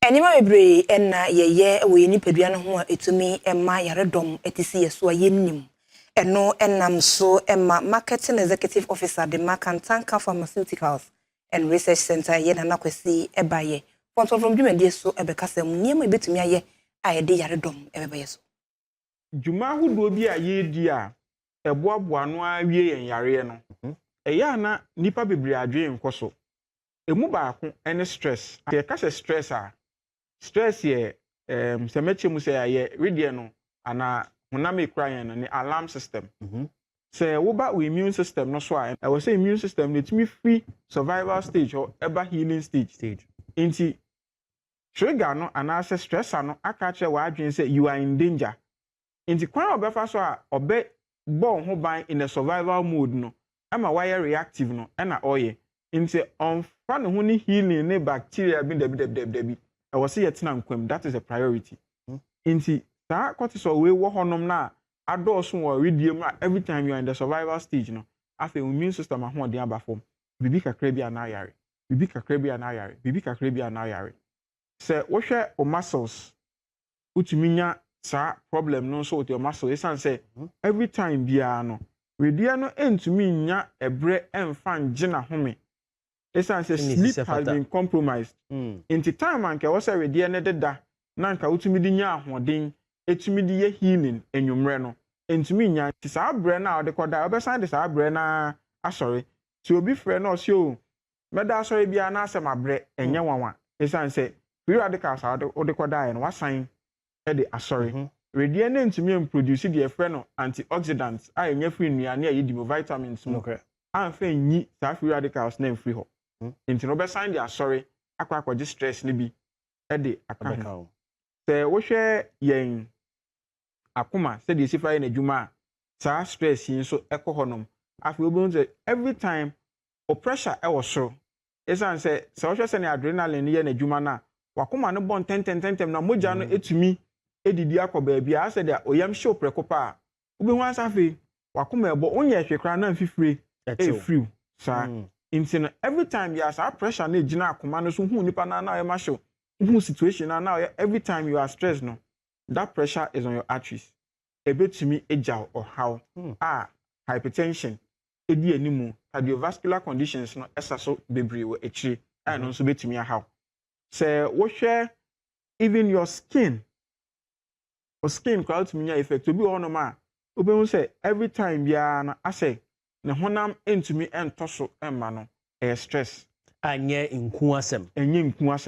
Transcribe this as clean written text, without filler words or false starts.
Nneɛma bebree na yɛyɛ wɔ yɛn nipadua no ho a ɛtumi ma yaredɔm te si yɛ so a yɛnnim. Ɛno nam so ma Marketing Executive Officer de ma Kantanka Pharmaceuticals and Research Center ɛyɛ Nana Kwasi baeɛ fɔntɔmfrɔm dwumadie so bɛkasa mu nneɛma a ɛbɛtumi ayɛ a yɛde yaredɔm bɛba yɛ so. Dwuma ahodoɔ bi a yɛredi a ɛboaboa ano ara wie yɛn yareɛ no, ɛyɛ a na nnipa bebree adwene nkɔ so. Ɛmu baako ne stress. Sɛ yɛka sɛ stress a, stress yɛ sɛ mɛkyɛ mu sɛ ɛyɛ wedeɛ no anaa honam ekura yɛn no ne alarm system. Sɛ woba wo immune system no so a, ɛwɔ sɛ immune system no etumi firi survival stage hɔ ɛba healing stage. Nti trigger no anaasɛ stressor no aka akyerɛ w'adwene sɛ you are in danger. Nti kwan a ɔbɛfa so a ɔbɛ bɔ wo ho ban in a survival mode no ɛma wayɛ reactive no ɛna ɔyɛ. Nti ɔnfa ne ho ne healing ne bacteria bi, dabi dabi dabi dabi, ɛwɔ sɛ yɛtena nkwam, that is a priority. Nti saa cortisol wei wɔ hɔnom na adɔɔso wɔ wedeɛ mu a, every time you are in the survival stage no, afei immune system ahoɔden aba fam. Biribi kakra bi a na ayare, biribi kakra bi a na ayare, biribi kakra bi a na ayare. Sɛ wohwɛ o muscles, wotumi nya saa problem no nso with your muscle, esan sɛ every time biara no, wedeɛ no ntumi nya ɛbrɛ ɛmfa ngye n'ahome, esan sɛ sleep has been compromised. Nti time anka ɛwɔ sɛ wedeɛ no deda na nka wotumi de nya ahoɔden etumi de yɛ healing enwummerɛ no, ntumi nya. Nti saa brɛ no a ɔde kɔda, ɔbɛsan de saa brɛ no asɔre. Tí obi frɛ no ɔsi o mɛda asɔre biara n'asɛm abrɛ, ɛnyɛ nwanwa, esan sɛ free radicals a ɔde kɔda yɛ no wasan de asɔre. Wedeɛ no ntumi mproduce deɛ yɛfrɛ no antioxidants a ɛnyɛ firi nnuane a yɛdi mu, vitamins mu, amfa nyi saa free radicals na mfiri hɔ. Nti no wobɛsan de asɔre akɔ akɔgye stress no bi de aka ho. Sɛ wohwɛ yɛn akoma sɛdeɛ esi fa yɛ n'adwuma a, saa stress yi nso kɔ hɔnom. Afei wobɛhu sɛ every time o pressure wɔ soro, ɛsiane sɛ wohwɛ sɛnea adrenaline no yɛ n'adwuma no a, wakoma no bɔ ntɛntɛntɛntɛm na mogya no etumi edidi akɔ baabi a asɛ deɛ oyam hyew prɛko pa a, wobɛhu asa afei wakoma ɛbɔ, wonyɛ hwee koraa na mfifire efiriw saa. Nti no every time yɛ saa pressure no egyina akoma no so hu nipa na ɔyɛ ma hyew hu situation na ɔyɛ, every time you are stressed no, that pressure is on your arteries, ebetumi egya ɔhaw a hypertension edi anim, cardiovascular conditions no ɛsa so bebree wɔ akyire a ɛno nso betumi ahaw. Sɛ wohwɛ even your skin, o skin koraa wotumi nya effect. Obi wɔ hɔnom a wobɛhu sɛ every time biara no asɛ ne honam ntumi ntɔ so mma no, ɛyɛ stress. Anyɛ nku asɛm. Ɛnyɛ nku asɛm.